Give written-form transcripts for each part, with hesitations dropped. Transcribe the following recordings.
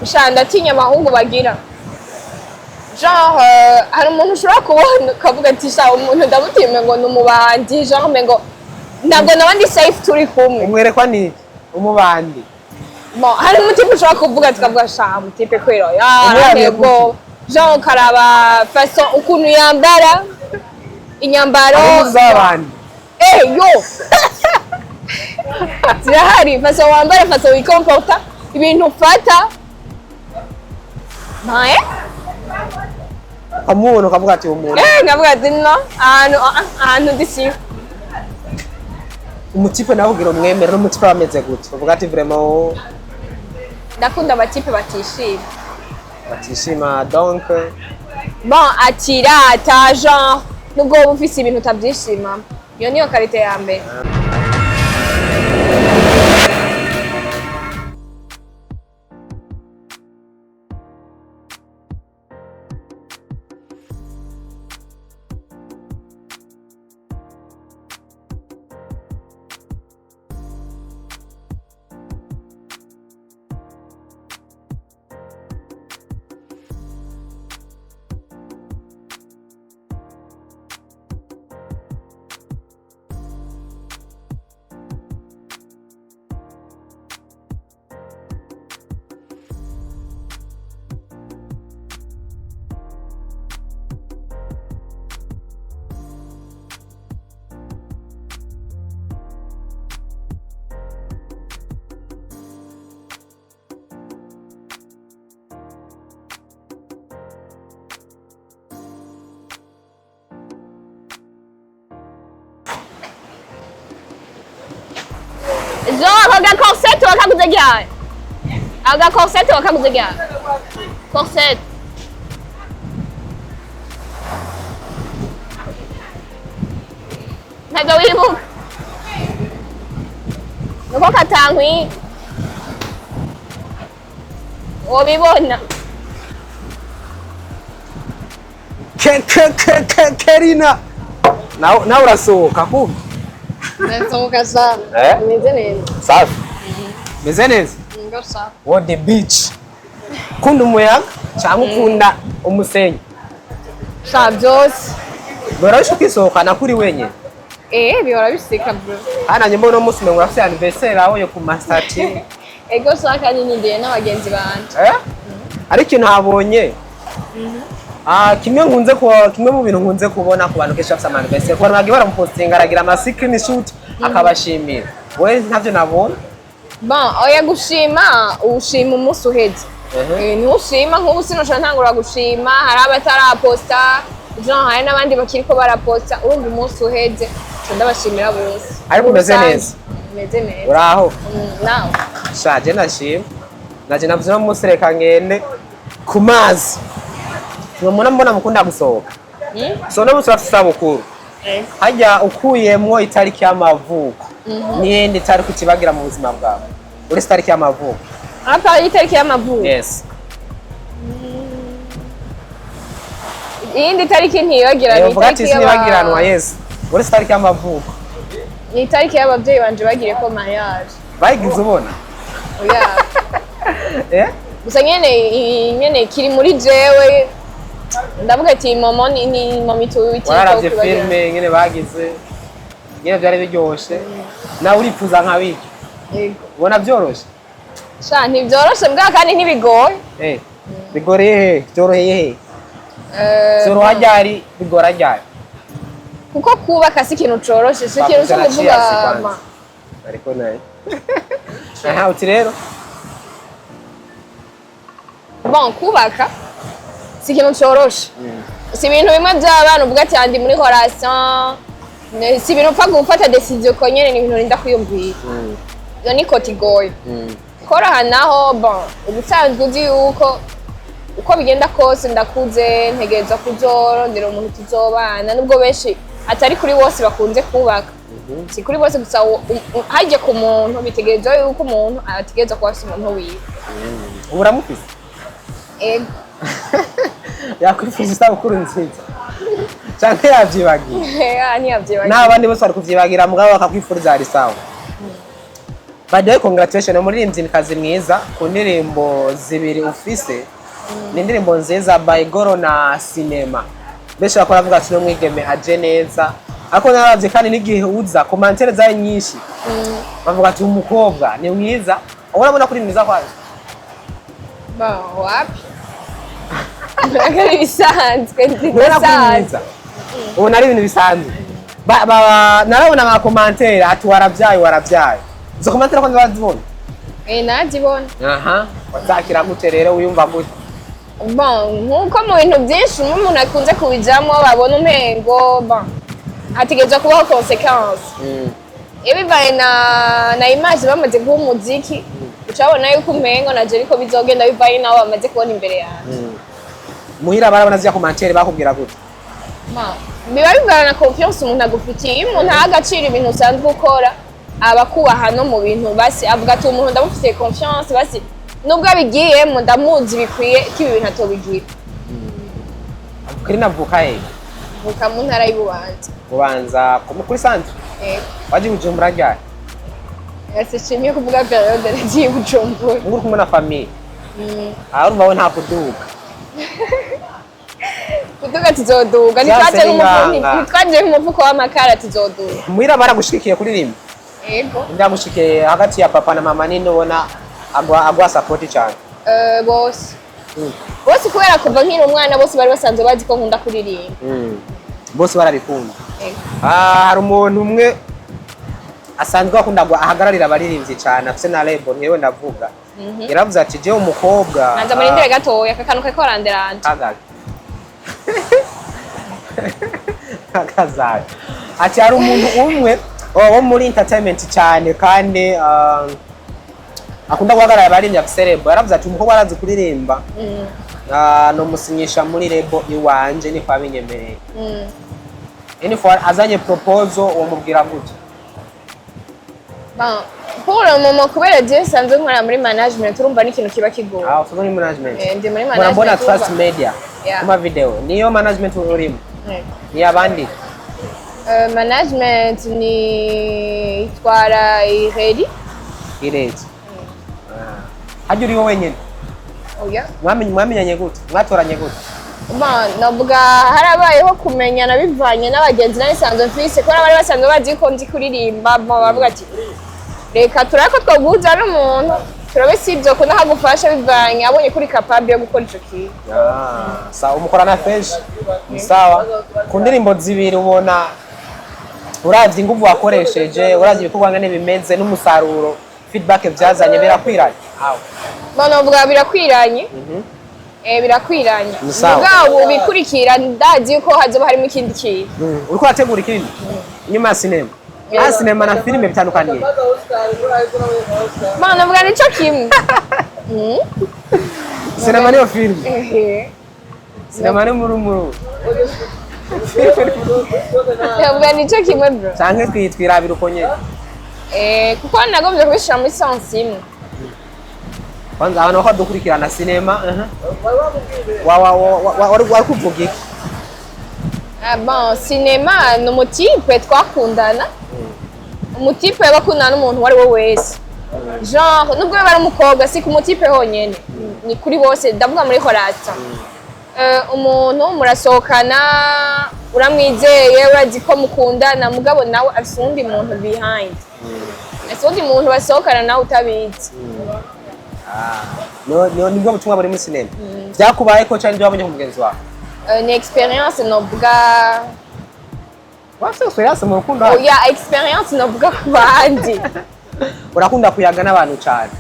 Sha, ndatinya abahungu bagira genre hari umuntu ushobora kubona ukavuga ati: "Sha, umuntu ndamutinya, ngo ni umubandi," genre ngo ntabwo naba ndi safe turi kumwe. Umwerekwa niki umubandi? Bon, hari umutipe ushobora kuvuga, tukavuga: "Sha, umutipe kwero ya Umwariye aranteye ubwoba." Genre ukaraba façon ukuntu yambara, inyambaro. Aho z'abandi. Eh, yo zirahari. Façon wambara, façon wikomporta, ibintu ufata. Ntae. Ukamubona ukavuga ati: "Umuntu." Eh, nkavuga ati: "No, ahantu ahantu ndi siho." Umutipe nawe ugira umwemere n'umutipe bameze gute, uvuga ati: "Vraiment." Ndakunda abatipe batishima. Batishima donc? Bon, atirata, genre nubwo wowe ufise ibintu utabyishima. Iyo niyo qualité ya mbere. Genre ako ga corset wakaguze ryari? Ako ga corset wakaguze ryari? Corset. Ntabwo wibuka? Nuko katankwiye. Wobibona. Ke ke ke ke Kerina, nawe urasohoka kumbe? Ndasohoka sana. Eh? Meze neza. Safi, meze neza. Ngo safi. Wo the beach, ukunda umuyaga cyangwa ukunda umusenyi? Sha, byose. Bora ukisohokana kuri wenyine? Eh, bihora bisika bro. Hano nanjye mbona umunsi umengo urafise anniversaire aho yo ku masitati. Ego, shaka nyine n'abagenzi banje. Eh? Ariko ikintu habonye, kimwe nkunze kimwe mu bintu nkunze kubona ku bantu kenshi bafise ama anniversaire, ku bantu bagiye baramupostinga, aragira ama screenshot akabashimira. We ntavyo nabonye. Bon, oya, gushima ushima umunsi uheze. Eh, niho ushima. Nk'ubu sinoshobora ntangura gushima, hari abataraposta, genre hari n'abandi bakiriko baraposta. Urumva umunsi uheze nca ndabashimira bose. Ariko umeze Rusange. neza? Meze neza. Uraho? Nawe? Shaje, ndashima. Naje navuze uno munsi reka ngende ku mazi. Mbona mbona mukunda gusohoka. So uno munsi urafise isabukuru. Harya ukuyemwo itariki y'amavuko, n'iyindi tariki utibagira mu buzima bwawe uretse itariki y'amavuko? Apa itariki y'amavuko? Yes. Iyindi tariki ntiyibagira ni Uvuga ati itariki sinibagiranwa, yes, uretse itariki y'amavuko. Ni itariki y'ababyeyi banje bagiriyeko mariage. Bayigize ubona? Oya. Eh? Gusa nyene nyene kiri muri jewe, ndavuga ati momo ni momo Wararavye filime nyene bagize, nyene vyari biryoshe, nawe urifuza nka biryo? Yego. Ubona vyoroshe? Sha, ntibyoroshe mbwa kandi ntibigoye. Eh, bigoreye he? Vyoroheye he? Eh, Vyoroha ryari, bigora ryari? Kuko kubaka si ikintu coroshe, si ikintu cyo Bakuzana kuvuga cheers kwanza. ma. Ariko naye aha uti rero. Bon, kubaka si ikintu coroshe, si ibintu bimwe by'abana uvuga ati: "Andi muri relation." Si ibintu upfa gufata décision ko nyene, ni ibintu urinda kwiyumvira. Iyo ni côté igoye. Koroha naho, bon, ubusanzwe uzi yuko uko bigenda kose ndakuze, ntegerezwa kuzorondera umuntu tuzobana, nubwo benshi atari kuri bose bakunze kubaka. Si kuri bose gusa, harya ku muntu bitegerezwa yuko umuntu ategerezwa kuba afise umuntu wiwe. Ubu uramufise? Ego. Yakwifuza isabukuru nziza canke yavyibagiye? Ya, ntiyavyibagiye. N'abandi bose bari kuvyibagira, mugabo bakakwifuriza, hari sawa. By the way, congratulations, umuririmbyikazi mwiza ku ndirimbo zibiri ufise. Ni indirimbo nziza, Baigoro na Cinema. Benshi bakora bavuga ati: "Mwigeme aje neza." Ariko naravye kandi n'igihe uza, commentaires zari nyinshi, bavuga ati: "Umukobwa ni mwiza." Urabona ko uri mwiza kwanza? Bon, wapi, ntabwo ari ibisanzwe. Urabona ko uri Ndidasanzwe. mwiza, ubona ari ibintu bisanzwe. Narabona nka commentaire ati: "Warabyaye, warabyaye." Izo commentaires ko ndazibona. Eh, nazibona. Aha, wazakira gute rero? Wiyumva gute? Bon, nkuko mu bintu byinshi umwe umuntu akunze kubijamo, babona umengo bon, hategerezwa kubaho conséquence. Iyo bivaye na image bamaze guha umuziki, ucabona yuko umengo naje ariko bizogenda bivaye n'abo bamaze kubona imbere yanjye. Muhira barabona ziriya commentaires, bakubwira gute? Ma, biba bivana na confiance umuntu agufitiye. Iyo umuntu aha agaciro ibintu usanzwe ukora, aba akubaha no mu bintu. Basi avuga ati: "Umuntu ndamufitiye confiance, basi nubwo abigiyemo ndamuzi bikwiye ko ibi bintu atobigira." Kuri navuka he? Vuka mu ntara y'Ububanza. Ubanza kuri centre? Yego. Waje Bujumbura ryari? Sishimye kuvuga période nagiye i Bujumbura. Ngo uri kumwe na famille? Aha urumva we nta kuduga. Kuduga tuzoduga. Vyase Ntitwaje nk'umufuko. n'inganga. Ntitwaje nk'umufuko w'amakara, tuzoduga. Muhira baragushigikiye kuririmba? Yego. Ndagushikiye hagati ya papa na mama, ninde ubona agwa support cyane? Bose. Bose, kubera kuva nkiri umwana bose bari basanzwe bazi ko nkunda kuririmba. Bose barabikunda? Yego. Ah, hari umuntu umwe asanzwe akunda ahagararira abaririmbyi cyane, afise na label, ntiwe ndavuga. Yaravuze ati: "Jewe umukobwa." Nanza murindire gatoya, aka kantu kariko karanderanje. Kagaga akazayo ati hari umuntu umwe wo muri entertainment cyane kandi akunda guhagarara abaririmbyi, afise label. Yaravuze ati: "Umukobwa arazi kuririmba, nomusinyisha muri label iwanje niko abinyemereye." Info azanye proposal, uwo mubwira gute? Bon, pour le moment, kubera je nsanzwe nkorera muri management, urumva n'ikintu kiba kigoye. Ah, usanzwe muri management? Eh, ndi muri Mbona mbona management, Trust urumva. Media Yeah. kuma video, niyo management urimo? Yego. Ni abandi? Management ni itwara Ireri. Irezi. Hajya uriho wenyine? Oya. Mwamenyanye gute? Mwatoranye gute? Bon, navuga harabayeho kumenyana bivanye n'abagenzi nari nsanzwe mfise, kubera bari basanzwe bazi ko nzi kuririmba. Bon, baravuga ati: "Reka turabe ko twoguhuza n'umuntu, turabe si ibyo ko nahagufasha," bivanye abonye kuri capable yo gukora ico kintu. Ah, sawa, umukorana fresh. Ni sawa. Ku ndirimbo zibiri, ubona uravye inguvu wakoresheje, uravye ibikorwa ngene bimeze n'umusaruro, feedback vyazanye, birakwiranye aho? Bon, navuga birakwiranye. Birakwiranye. Ni sawa. Mugabo bikurikira ndazi yuko hazoba harimo ikindi kintu. Uriko urategura ikindi inyuma ya sinema? Yego. Ah, sinema na filime bitandukaniye? Bon, navuga nico kimwe. Sinema niyo filime? Ehe. Sinema ni murumuru. Navuga nico kimwe, bro. Canke twirabira uko nyene? Kuko nagombye kubishira muri sens imwe. Kwanza abantu bako dukurikirana sinema, wa wa wa wa- wari kuvuga iki? Ah, bon, sinema ni umutipe twakundana. Umutipe bakundana n'umuntu uwo ari we wese, genre nubwo yaba ari umukobwa, si ku mutipe honyene, ni kuri bose. Ndavuga muri relation, umuntu murasohokana, uramwizeye, urazi ko mukundana, mugabo nawe afise uwundi muntu behind, afise uwundi muntu basohokana nawe utabizi. Nibwo butumwa buri muri sinema. Vyakubayeko canke ibyo wabonye ku mugenzi wawe? Ni expérience novuga. Wafise expérience mu rukundo? Oya, expérience novuga ku bandi. Urakunda kuyaga n'abantu cane.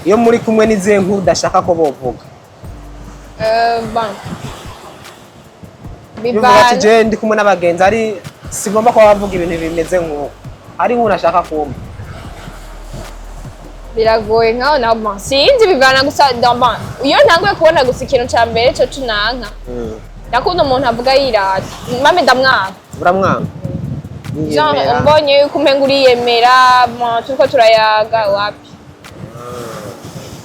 Iyo muri kumwe, n'izihe nkuru udashaka ko bovuga? Bon. Bivuga ati Bivana. Je ndi kumwe n'abagenzi, ari sigomba kuba bavuga ibintu bimeze nk'uko, ari nk'umuntu ashaka kumva. Biragoye nkaho na bon, sinzi, bivana gusa. Bon, iyo ntanguye kubona gusa ikintu ca mbere co tunanka, ndakunda umuntu avuga yirata, mame ndamwanga. Uramwanga? Genre Yiyemera. mbonye yuko umenga uriyemera, bon, turiko turayaga, wapi.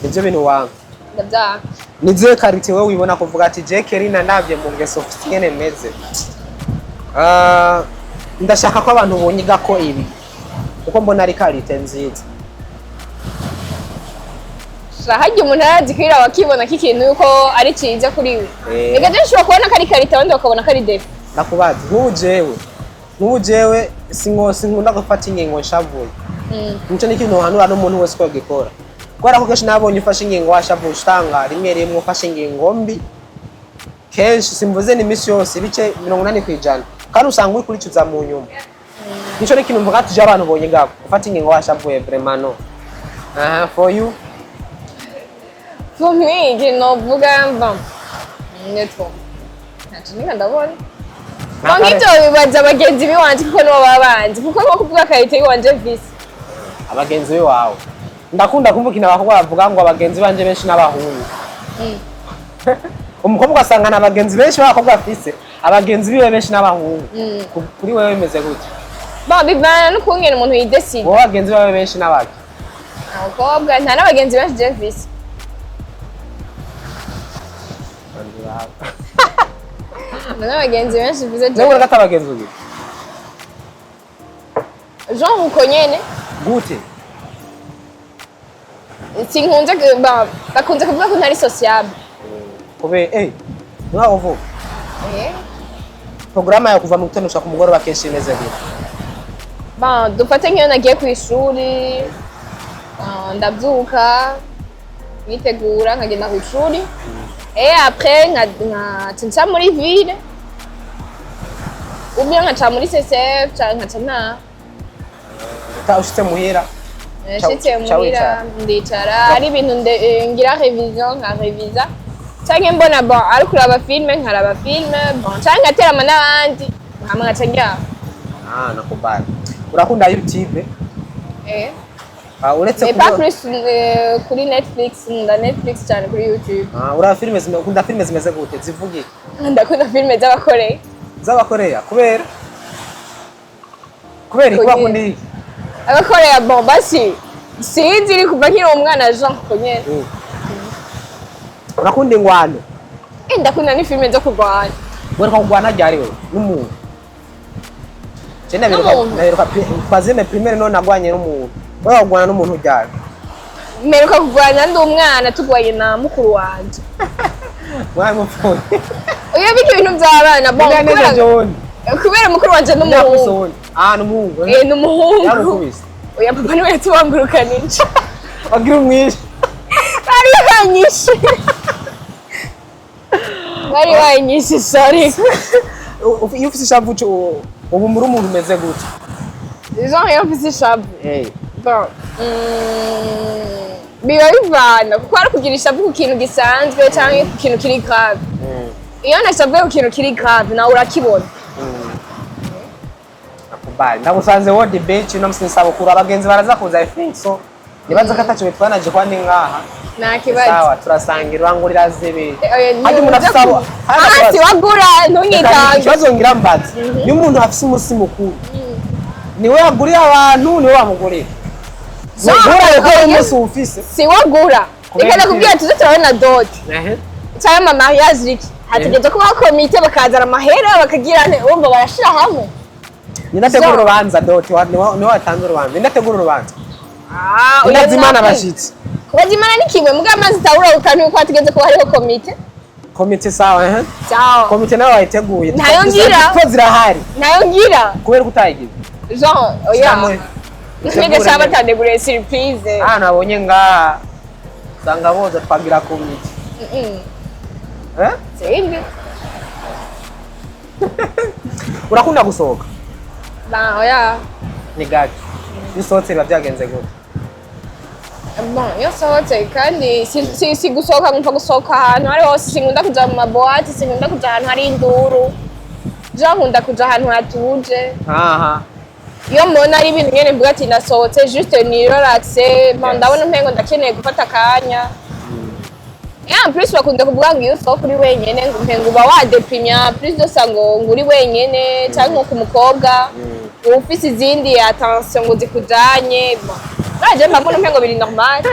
Nivyo bintu wanga? Ndavyanga. Nizihe qualité wowe wibona kuvuga ati: "Je Kerina, ndavye mu ngeso mfise ingene meze, ndashaka ko abantu bonyiga ko ibi kuko mbona ari qualité nziza"? Harya umuntu arazi kwiraba akibona ko ikintu yuko ari ciza kuri we. Ega je nshobora kubona ko ari qualité, abandi bakabona ko ari défaut. Ndakubaza, nk'ubu jewe sinkunda gufata ingingo nshavuye. Nico ni ikintu uhanura n'umuntu wese ko yogikora, kubera ko kenshi nabonye ufashe ingingo washavuye, usanga rimwe rimwe ufashe ingingo mbi. Kenshi, simvuze ni iminsi yose, ibice 80%, kandi usanga uri kuricuza mu nyuma. Nico ni ikintu mvuga tuje abantu bonye gabo gufata ingingo washavuye, vraiment no. Aha, for you? For me, ikintu novuga, bon, netwo ntaco nika ndabona. Bon, nk'ivyo bibaza bagenzi biwanje, kuko nibo baba banzi, kuko nko kuvuga qualité yiwanje mfise. Abagenzi biwawe, ndakunda kumva ikintu abakobwa bavuga ngo abagenzi banje benshi n'abahungu. Umukobwa ugasanga nta bagenzi benshi b'abakobwa afise, abagenzi biwe benshi n'abahungu. Kuri wewe bimeze gute? Bon, bivana n'ukungene umuntu yidesida. Wowe abagenzi bawe benshi n'abaki? Abakobwa, nta n'abagenzi benshi je mfise. Nta n'abagenzi benshi mfise je. Nawe uragata abagenzi ugira? Genre uko nyene. Gute? Sinkunze bakunze kuvuga ko ntari sociable. Kube mwaho uvuga. Porogaramu yawe kuva mu gitondo gushika ku mugoroba kenshi imeze gute? Bon, dufate nk'iyo nagiye ku ishuri, ndabyuka nkitegura, nkagenda ku ishuri, et après nka nca muri ville ou bien nkaca muri CCF canke nkaca ntaha. Ushitse muhira? Nshitse Ca muhira, wicara. Ndicara, ari ibintu ngira révision, nka revisa, canke mbona, bon, ari kuraba film, nkaraba film, bon, canke ngaterama n'abandi, hama nkaca ndyama. Ah, nakubali. Urakunda YouTube? Eh. Ah, uretse Mais pas plus kuri Netflix. Nkunda Netflix cyane kuri YouTube. Ah, uraba filime ukunda filime zimeze gute, zivuga iki? Ndakunda filime z'abakoreya. Z'abakoreya, kubera iki? Kugira- Bakunda iki? Abakoreya, bon, basi sinzi, iri kuva nkiri umwana, genre ko nyene. Urakunda ingwano? Eh, ndakunda ni filime zo kurwana. Weruka kugwana ryari wewe n'umuntu? Je ndabiruka. N'umuntu? Ndabiruka troisième primaire, none nagwanye n'umuntu. Wewe kugwana n'umuntu ryari? Mperuka kurwana ndi umwana, turwanye na mukuru wanje. Mwari mupfuye? Oya, bika ibintu by'abana, bon. Neza. Kubera John. kubera mukuru wanje n'umuhungu. N'umuhungu? Ah, n'umuhungu. Eh, n'umuhungu. Yarukubise? Oya, papa niwe yatubangurukanije. Wagira umwishe? Bari banyishe, bari banyishe, sorry. Iyo ufise ishavu ubu muri umuntu umeze gute? Genre iyo mfise ishavu, bon, biba bivana, kuko ari kugira ishavu ku kintu gisanzwe cyangwa ku kintu kiri grave. Iyo nashavuye ku kintu kiri grave, nawe urakibona. Nakubali. Ndagusanze World Beach uno musi, nisabukuru, abagenzi baraza kuza, I think so. Nibaza ko ataco bitwanaje kwa ndi ngaha. Nta kibazo. Sawa, turasangira, urangurira zibiri. Eh, oya, Harya umuntu afise hasi wagura, ntunyitange. Ikibazo ngira mbaze: iyo umuntu afise umusi mukuru, niwe yaguriye abantu, niwe bamugurira? Nturabe ko ari umunsi wufise. Si wagura. Kubera Reka iki? ndakubwira, tuze turabona dot cyangwa ama mariage iki, hategerezwa kubaho komite, bakazana amahera, bakagira wumva barashira hamwe. Ninategura So- urubanza, dot niwe watanze urubanza, ninategura urubanza. Ah, oya, Ninaza Imana nawe. abashitsi. Kubaza Imana ni kimwe, muga amazi itawura ukantu yuko hategetse kuba hariho komite. Komite, sawa, eh. Sawa. Komite nawe wayiteguye? Ntayo ngira. Ko zirahari. Nayo ngira. Kubera ko utayigize? Genre oya. Shiramo- Nigga shaba batanteguriye surprise. Ah, nabonye ngaha usanga boza twagira komite. Eh. Sinzi. Urakunda gusohoka? Ba, oya. Ni gake? Iyo usohotse biba byagenze gute? Bon, iyo nsohotse kandi si gusohoka nkumva gusohoka ahantu ari hose. Sinkunda kuja mu ma boîtes, sinkunda kuja ahantu hari induru. Je nkunda kuja ahantu hatuje. Iyo mbona ari ibintu nyene mvuga ati nasohotse juste ni relaxe, bon, ndabona umengo ndakeneye gufata akanya. Et en plus bakunda kuvuga ngo iyo usohoka uri wenyene, ngo umengo uba wadeprimye, en plus de ça ngo uri wenyene, canke nko ku mukobwa uba ufise izindi attention ngo zikujanye. Bon, naje mba mbona umengo biri normal.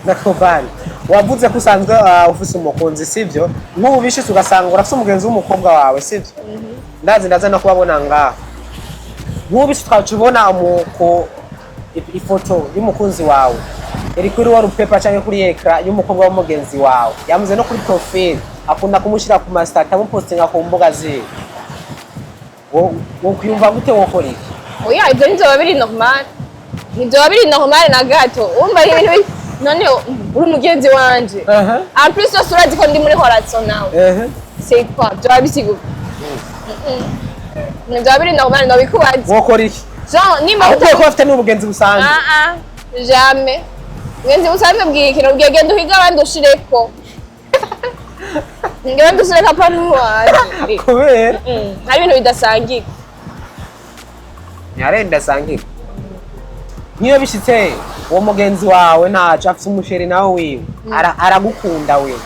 Nakubali. Wavuze ko usanzwe ufise umukunzi, sivyo? Nk'ubu bishitse ugasanga urafise umugenzi w'umukobwa wawe, sivyo? Ndazi ndaza no kubabona ngaha. Nk'ubu bishitse ukaca ubona ifoto y'umukunzi wawe. Iri kuri wallpaper canke kuri écran y'umukobwa w'umugenzi wawe, yamuze no kuri profile, akunda kumushira ku ma statuts, amupostinga ku mbuga ziwe. Wokwiyumva gute? Wokora iki? Oya, ibyo ntibyoba biri normal, ntibyoba biri normal na gato. Wumva ari ibintu none uri umugenzi wanje, en plus yose urazi ko ndi muri relation nawe. C'est quoi? Byoba bisigura ntibyoba biri normal, nobikubaza. Wokora iki? Genre nimba Ahubwo ko bafite n'ubugenzi busanzwe. Ah ah, jamais. Ngenzi busanzwe bwiye ikintu bwiye, genda uhige abandi ushireko, nge abandi ushireko, apana uwanje. Kubera? Hari ibintu bidasangika. Ntiharenda sangika. Nk'iyo bishitse uwo mugenzi wawe ntaco afise, umu chéri nawe wiwe aragukunda wewe,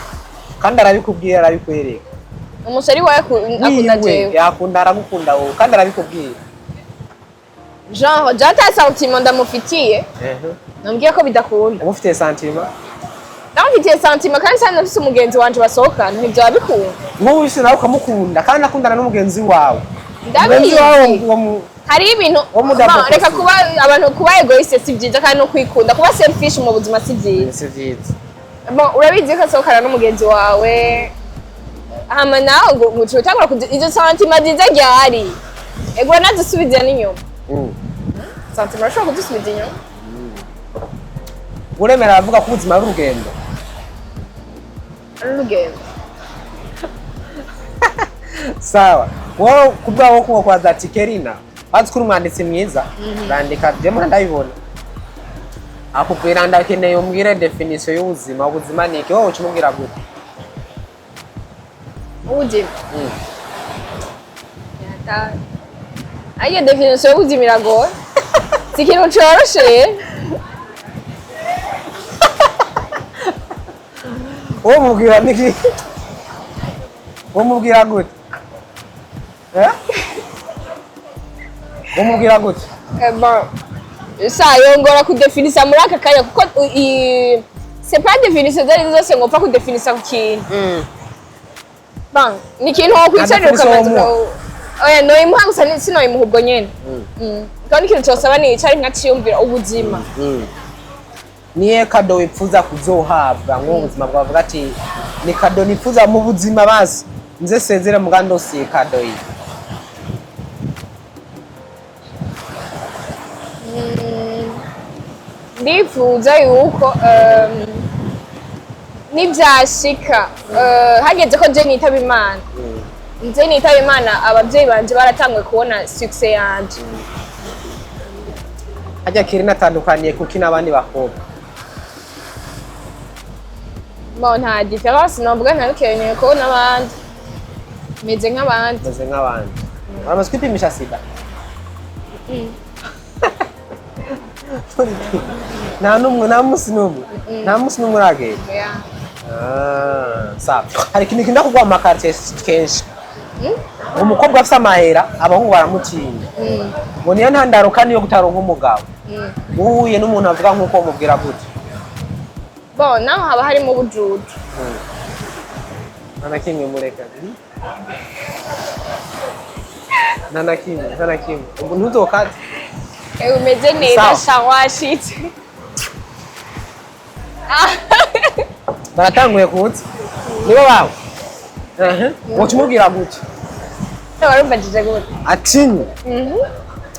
kandi arabikubwira, arabikwereka. Umu chéri wawe akunda Wiwe. Jewe? Yakunda, aragukunda wowe kandi arabikubwira. Genre je ata sentiment ndamufitiye, nambwiye ko bidakunda. Umufitiye sentiment? Ndamufitiye sentiment kandi sana nafise umugenzi wanje basohokana, ntivyoba bikunda. Nk'ubu bishitse nawe ukamukunda kandi akundana n'umugenzi wawe, mugenzi wawe. Ndabizi. Uwo Hari ibintu Wo mudapo. Bon, reka kuba abantu, kuba égoïste si byiza, kandi no kwikunda, kuba selfish mu buzima si byiza. Si vyiza. Bon, urabizi ko asohokana n'umugenzi wawe, hama nawe ngo uce utangura izo sentiments nziza ryari, ego uranazisubiza n'inyuma. Sentiment urashobora kuzisubiza inyuma. Uremera aravuga ko ubuzima ari urugendo? Ari urugendo. Sawa, wowe ku bwawe kuba kwa ati Kerina, bazi ko uri umwanditsi mwiza, urandika, jemwe ndabibona. Akubwira ndakeneye umbwire définition y'ubuzima, ubuzima ni iki? Wowe uca umubwira gute? Ubuzima? Yataye. Ariko définition y'ubuzima iragoye, si ikintu coroshe rero. Wowe mubwira niki? Wowe mubwira gute? Eh? Wowe mubwira gute? Bon, sa yongora kudefinisa muri aka kanya, kuko c'est pas définition izo arizo zose ngo upfa kudefinisa ku kintu. Bon, ni ikintu wokwicarira Nta définition ukabanza womuha. Oya, noyimuha gusa sinoyimuha ubwo nyene. Kandi ikintu cosaba nicare nkaciyumvira ubuzima. Niye cadeau wifuza kuzohabwa nk'ubu buzima bwawe, avuga ati ni cadeau nifuza mu buzima, basi nze sezere muga ndosiye cadeau iyi? Ndifuza yuko nivyashika, hageze ko je nitaba Imana, nze nitaba Imana abavyeyi banje baratanguye kubona succès yanje. Harya Kerina atandukaniye kuki n'abandi bakobwa? Bon, nta différence novuga ntandukanye ko n'abandi, meze nk'abandi. Meze nk'abandi. Uramaze kwipimisha sida? Nta n'umwe, nta munsi n'umwe, nta munsi n'umwe uragenda? Yeah. Ah, sawa. Hari ikintu kinda kugwa mu ma quartier kenshi: umukobwa afise amahera, abahungu baramutinya, ngo niyo ntandaro kandi yo kutaronka umugabo. Uhuye n'umuntu avuga nk'uko, mubwira gute? Bon, naho haba harimo ubujuju. Nta na kimwe, mureka. Nta na kimwe, nta na kimwe. Ubwo ntuzokate. Umeze neza. Sawa. Sha washitse. Baratanguye kuza, nibo bawe. Woca umubwira gute? Warumbajije gute? Atinye.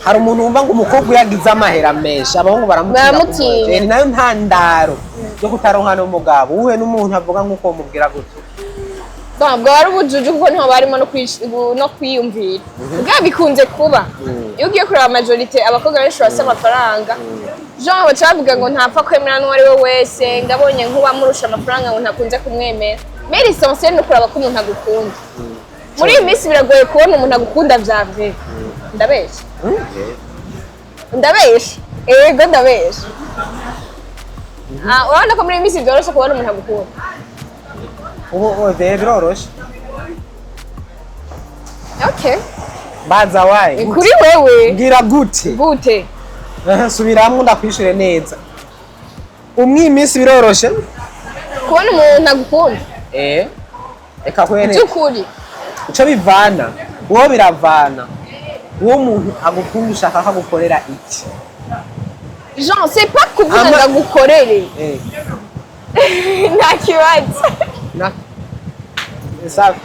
Hari umuntu wumva ngo umukobwa iyo agize amahera menshi, abahungu baramutinya. Baramutinya. Kumurya. Ni nayo ntandaro yo kutaronka n'umugabo. Uhuye n'umuntu avuga nk'uko, mubwira gute? Bon, bwo ari ubujuju, kuko niho barimo no kwiyumvira bwa bikunze kuba. Iyo ugiye kureba majorité, abakobwa benshi bafise amafaranga, genre baca bavuga ngo ntapfa kwemera n'uwo ari we wese, ngabonye nk'uwamurusha amafaranga ngo ntakunze kumwemera. Mais l'essentiel ni ukuraba ko umuntu agukunda. Muri iyi minsi biragoye kubona umuntu agukunda vya vrai. Ndabesha? Ndabesha? Ego, ndabesha. Ah, urabona ko muri iyi minsi byoroshe kubona umuntu agukunda? Ubu biroroshe. Okay. Baza wayi. Ni kuri wewe. Mbwira gute? Gute? Subiramwo ndakwishure neza. Umwe, iyi minsi biroroshe kubona umuntu agukunda? Eh, reka kwereke. By'ukuri? Ico bivana, uwo biravana, uwo muntu agukunda ushaka ko agukorera iki? Genre, c'est pas kuvuga Ama- ngo agukorere. Nta kibazo. Na ni sawa,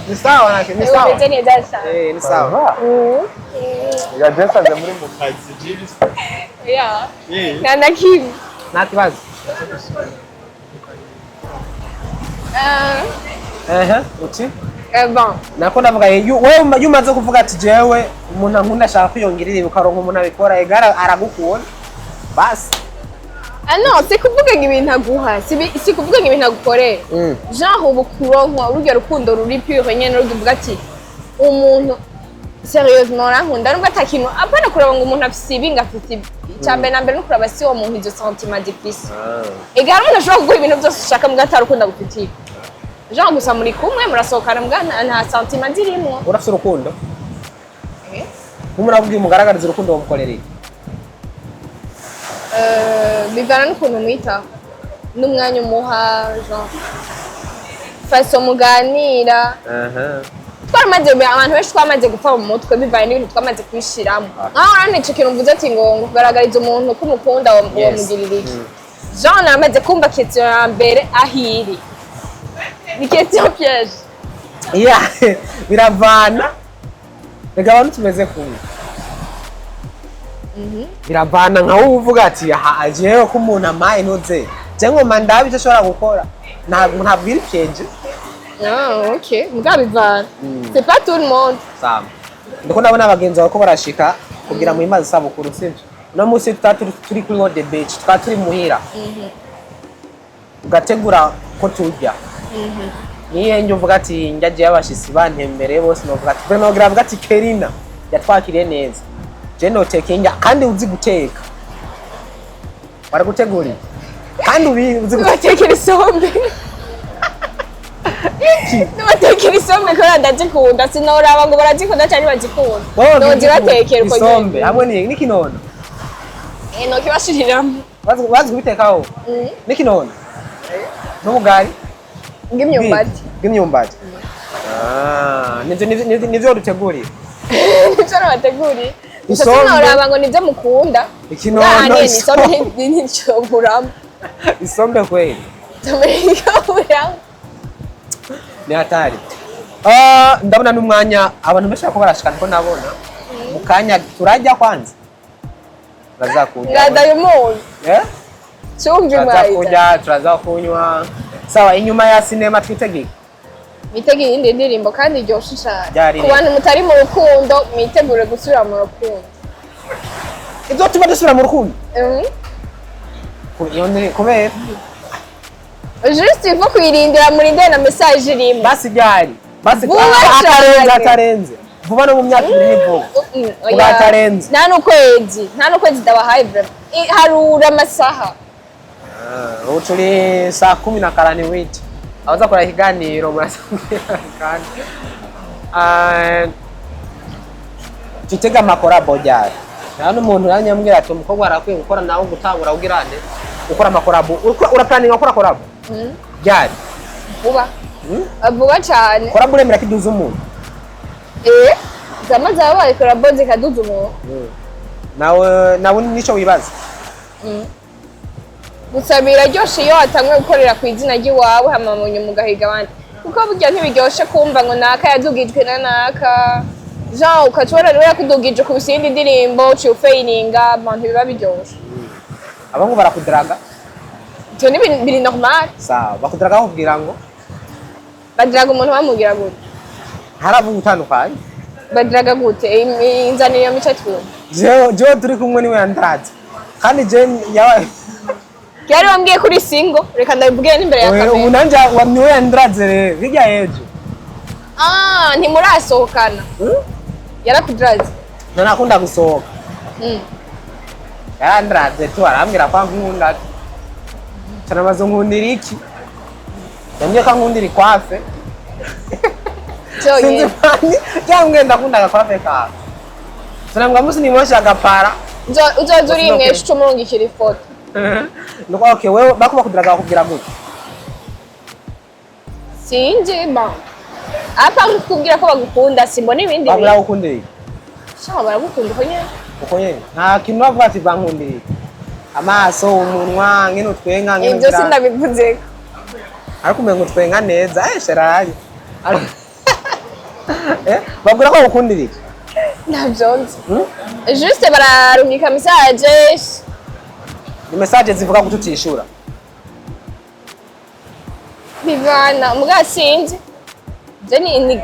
ni sawa, ni sawa. Umeze neza cyane. Eh, ni sawa. Yajesanze muri mu kazi jibisi. Yeah. Nta na kimwe. Nta kibazo. Ah, Ehe, uti bon. Nako ndavuga, wewe iyo umaze kuvuga ati jewe umuntu ankunda, ashaka kwiyongerera ibi, ukaronka umuntu abikora, egara aragukunda basi. Ah non, c'est kuvuga ngo ibintu aguha, si kuvuga ngo ibintu agukorera. Genre ubu kuronkwa urugero rukundo ruri pure nyene, ruvuga ati umuntu sérieusement arankunda nubwo ata kintu, apana kuraba ngo umuntu afise ibi, ngo afise ibi. Icya mbere na mbere no kuraba si uwo muntu izo sentiment zifise. Ega hari umuntu ashobora kuguha ibintu byose ushaka mbwa atari urukundo agufitiye. Genre gusa muri kumwe, murasohokana, mbwa nta sentiment zirimwo. Urafise urukundo? Nk'umuntu akubwiye umugaragariza urukundo, wamukorera iki? Bivana n'ukuntu umwitaho n'umwanya umuha, genre façon muganira. Twaramaze, abantu benshi twamaze gupfa mu mutwe bivanye n'ibintu twamaze kwishiramo. Nkaho urabona ico kintu mvuze ati ngo kugaragariza umuntu ko umukunda, wamugirira iki? Jean namaze kumva question ya mbere ahiri ni question piège. Yeah, biravana. Reka, abantu tumeze kumwe, biravana. Nka wowe uvuga ati aha jewe ko umuntu amaye ntuze je ngoma ndabe icyo ashobora gukora, ntabwo ntabwira piège. Ah, ok, mbwa bivana, c'est pas tout le monde. Sawa, ndiko ndabona abagenzi bawe ko barashika kugira mu imazi isabukuru, sivyo? Uno munsi tutaba turi kuri World Beach, tukaba turi muhira, ugategura ko turya niyo njye uvuga ati njya jewe abashitsi bantembereye bose, novuga ati vraiment nogira avuga ati Kerina yatwakiriye neza, je noteka indya kandi uzi guteka, baragutegurira kandi uzi guteka. Batekera isombe, batekera isombe kubera ndazikunda. Sinoraba ngo barazikunda cyangwa ntibazikunda, nozibatekera uko isombe nyene. Hamwe n'ikinono. Eh, nokibashiriramo. Bazi kubitekaho n'ikinono n'ubugari bw'imyumbati. Bw'imyumbati. Ah, nivyo dutegurira. Nivyo nabateguriye gusa. Isombe. Sinoraba ngo nivyo mukunda. Ikinono, Ahanini isombe. isombe nticoburamo. Isombe kweli. Isombe nticoburamo. Ni hatari. Ah, ndabona n'umwanya abantu benshi bariko barashika, niko nabona mu kanya turajya kwanza, turaza kurya. Ngadaye umunyu. Eh? Cumva. Turaza Imwayiza. kurya, turaza kunywa. Sawa, inyuma ya sinema twitegeke. Mwitege iyindi ndirimbo kandi iryoshe cane. Ryari? Ku bantu mutari mu rukundo, mwitegure gusubira mu rukundo. Izotuma dusubira mu rukundo? Mhm. Iyo kubera Juste il faut kuyirindira, murindire na message irimo. Basi ryari basi? Vuba Atarenze. cane. Atarenze vuba, no mu myaka 2 ni vuba. Oya. Vuba atarenze. Nta n'ukwezi, nta n'ukwezi ndabahaye vraiment. Harura amasaha. Ah, ubu turi saa kumi na karani witi abaza kora ikiganiro murasabwira kandi. Ah, tutega amacollabo ryari? Nta n'umuntu yanyambwira ati umukobwa arakwiye gukora nawe gutangura ugirane gukora amacollabo. Uraplaninga gukora collabo ryari? Vuba. Hmm? Vuba cane. Collabo uremera ko iduza umuntu? Eh, zama zabaye collabo zikaduza umuntu. Nawe nico wibaza? Gusa biraryoshe iyo watanguye gukorera ku izina ry'iwawe, hama mu nyuma ugahiga abandi, kuko burya ntibiryoshe kumva ngo naka yadugijwe na naka, jean ukaca ubona niwe yakudugije ku iyindi ndirimbo uciye ufeyininga abantu, biba biryoshe. Abahungu barakudaraga? Ivyo ni ibintu biri normal. Sawa, bakudaraga bakubwira ngo Badiraga umuntu bamubwira gute? Haravuga utandukanye. Badiraga gute? Inzanira iyo mico twumva. Jewe turi kumwe niwe yandaraze kandi je yabaye Yari wambwiye kuri single, reka ndabivuge n'imbere ya Oya, ubu kamera. nanje niwe yandaraze rero hirya y'ejo. Ah, ntimurasohokana? Hmm? Yarakudiraze? Ntanakunda gusohoka. Yarandaraze tu, arambwira ko ankunda, canamaze nkundira iki, yambwiye ko ankundira ikwafe. Sinzi. Cyonyine? Mani cyangwa ndakunda agakwafe kawe, tunambwa musi nimosha agapara. Uzoza urimwesha uca umurungikira ifoto. Nuko okay, wewe bako bakudiraga bakubwira gute? Sinzi ba apa kukubwira ko bagukunda, simbona ibindi Bakubwira bintu. gukundira iki? Sha, baragukunda uko nyene. Uko nyene, nta kintu bavuga ati bankundira iki? Amaso, umunwa, ngene utwenga, ngene Ibyo ugira. Sindabivuzeko. Ariko umengo utwenga neza, sherari. Babwira ko bagukundira iki? Ntabyo nzi. Hmm? Juste bararungika message. Ni message zivuga ko tutishura? Bivana, muga sinzi. Je ni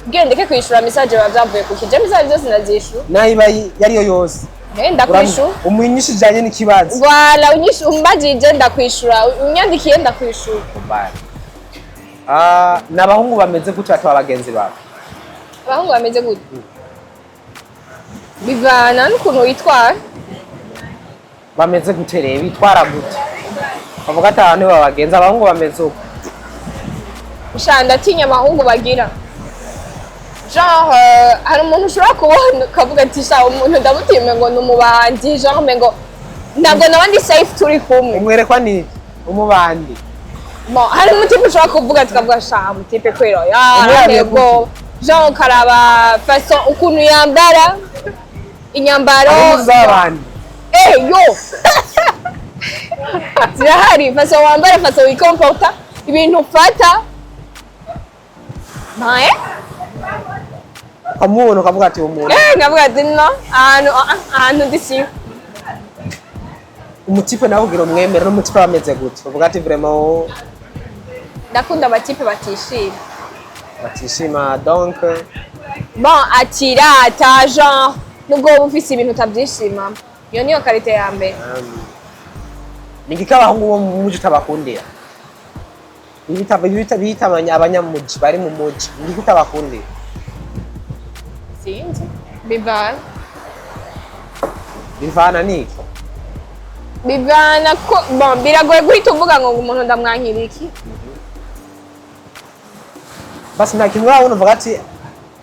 kugira ndeke kwishura message biba byavuye kuki? Je message zose ndazishura. Nayo iba yariyo yose? Eh, ndakwishura. Umunyishu ijanye n'ikibazo. Voilà, umbajije ndakwishura, unyandikiye ndakwishura. Kubali. Ah, n'abahungu bameze gutya bataba bagenzi bawe? Abahungu bameze gute? Bivana n'ukuntu witwara. Bameze gute rero? Bitwara gute? Bavuga ati abantu babagenzi, abahungu bameze uko. Sha, ndatinya abahungu bagira genre, hari umuntu ushobora kubona ukavuga ati: "Sha, umuntu ndamutinya, ngo ni umubandi", genre ngo ntabwo naba ndi safe turi kumwe. Umwerekwa niki umubandi? Bon, hari umutipe ushobora kuvuga, tukavuga: "Sha, umutipe kwera Umwirabiye yaranteye ubwoba." Genre ukaraba façon ukuntu yambara, inyambaro. Abahungu z'abandi. Eh, yo zirahari. Façon wambara, façon wikomporta, ibintu ufata ntae. Ukamubona ukavuga ati: "Umuntu." Eh, nkavuga ati: "No, ahantu ahantu ndi siyo." Umutipe nawe kugira umwemere, n'umutipe bameze gute uvuga ati: "Vraiment"? Ndakunda abatipe batishima. Batishima donc? Bon, atirata, genre nubwo wowe ufise ibintu utabyishima. Iyo niyo qualité ya mbere. Ni igiki abahungu bo mu muji utabakundira? Bita abanyamuji bari mu muji, ni igiki utabakundira? Sinzi, bivana. Bivana niki? Bivana ko, bon, biragoye guhita uvuga ngo umuntu ndamwankira iki. Basi nta kintu urabona uvuga ati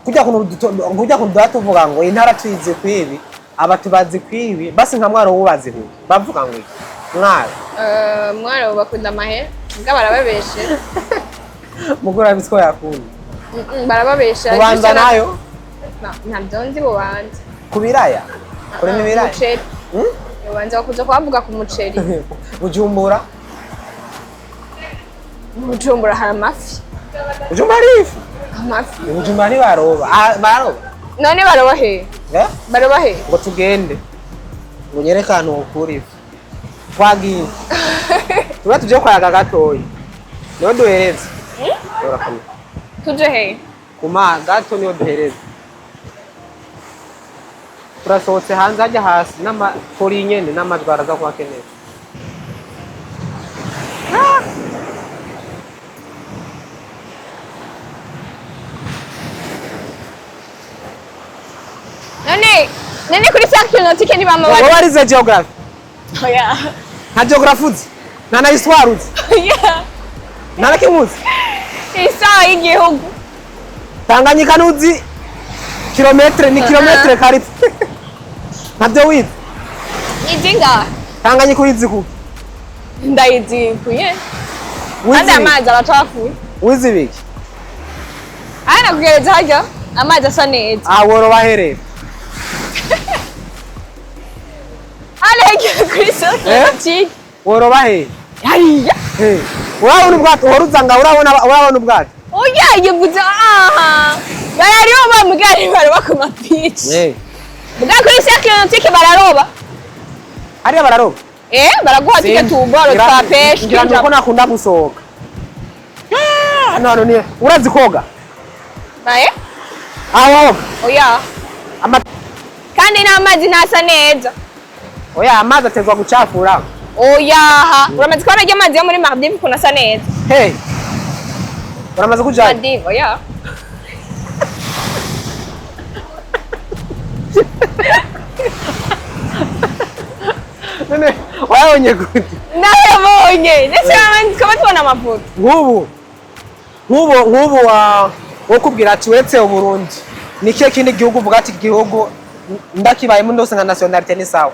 kurya kuntu duha tuvuga ngo intara tuyizi kwibi, aba tubazi kwibi, basi nka Mwaro wubazi kuki bavuga ngo iki Mwaro? Eh, Mwaro bakunda amahera, mbwa barababeshe. Mugura bisiko yakunda. Barababesha. Kubanza nayo? Ntabyo nzi Bubanza. Ku biraya, kurima ibiraya. Umuceri. Hmm? Bubanza bakunze kuhavuga ku muceri. Bujumbura? Bujumbura hari amafi. Bujumbura hari ifi? Amafi. Bujumbura ntibaroba. Ah, baroba. None baroba he? Eh? Baroba he? Ngo tugende ngo nyereke ahantu wokura ifi. Twagiye tuba tuje kwayaga gatoyi, niho duhereze. Urakomeye. Tuje he? Kuma gato niho duhereze. Turasohotse hanze hajya hasi n'amakori nyene n'amajwi araza kuba akeneye. None kuri cercle nautique ntibama Wowe bari? warize geography? Oya. Nta geography uzi, nta na histoire uzi? Oya. Nta na kimwe uzi? Isaha y'igihugu. Tanganyika ntuzi kilometre ni kilometre kari, ntabyo wize? Izingahe? Tanganyika uyizi kuki? Ndayizikuye kandi. Wize ibiki? Amazi aracafuye. Wize ibiki? Aya, nakugereza harya amazi asa neza. Ah, woroba herera. Hariya kuri cercle Eh? nautique. Woroba he? Hariya. He, urabona ubwato uhora nga urabona ubwato? Oya, yavuze aha bararoba, mugari baroba ku mapici. Muga kuri cercle nautique bararoba. Hariya bararoba? Eh, baraguha tike, tuboro twa pêche. Ngira nuko nakunda gusohoka. Ah, hano hano ni urazi koga? Naye. Aho woga? Oya. Ama Kandi n'amazi ntasa neza. Oya, amazi atezwa gucafura. Oyaha, uramaze kubona arya amazi yo muri Maldives ukuntu asa neza? Hey, uramaze kujayo? Maldives, oya. None wayabonye gute? Nayabonye ndetse tukaba tubona amafoto. Nk'ubu wa wo kubwira ati uretse Uburundi ni kihe kindi gihugu uvuga ati igihugu ndakibayemo ndose nka nationalité ni sawa?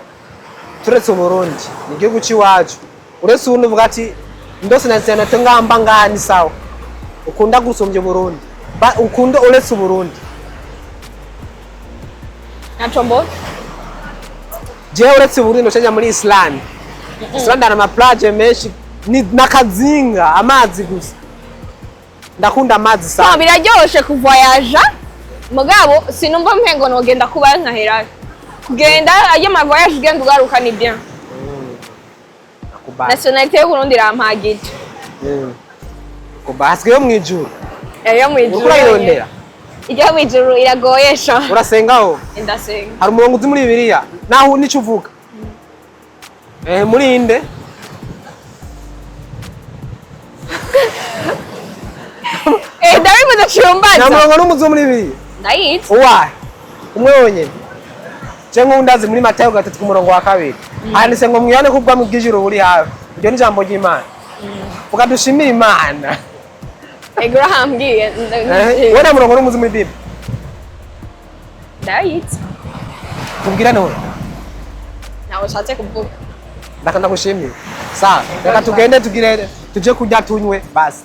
Turetse Uburundi, ni igihugu c'iwacu, uretse ubundi uvuga ati ndose nationalité ngamba ngaha ni sawa, ukunda gusumbya Uburundi, ukunda uretse Uburundi? Ntaco mbona. Jewe uretse Uburundi ndoca muri Islande. Islande hari ama plage menshi, ni n'akazinga, amazi gusa. Ndakunda amazi No, sana. Biraryoshe kuvoyaja, mugabo sinumva mpengo nogenda kubayo nkaherayo. Kugenda ayo ma voyage, ugenda ugaruka, ni bien. Nakubali. Nationalité y'Uburundi irampagije. Kuba hasigaye yo mw'ijuru. Iyo mw'ijuru. Uriko urayirondera? Ijya mw'ijuru iragoye sha. Urasengaho? Ndasenga. Hari umurongo uzi muri Bibiliya naho nico uvuga? Muri inde? Ndabivuze. Nta Ciyumbaza. murongo n'umuzi wo muri Bibiliya? Ndayizi. Uwahe? Umwe wonyene. Je nk'ubu muri Matayo 3 ku murongo wa 2 handitse ngo mwihane ko ubwami bw'ijuru buri hafi. Iryo ni ijambo ry'Imana. Vuga dushimire Imana. Ego, urahambwiye. Wowe nta murongo n'umuzi muri Bibiliya? Ndayizi. Tubwira none. Ntawe ushatse kuvuga. Ndakanda gushimira. Sawa, reka tugende, tugire tuje kurya, tunywe basi.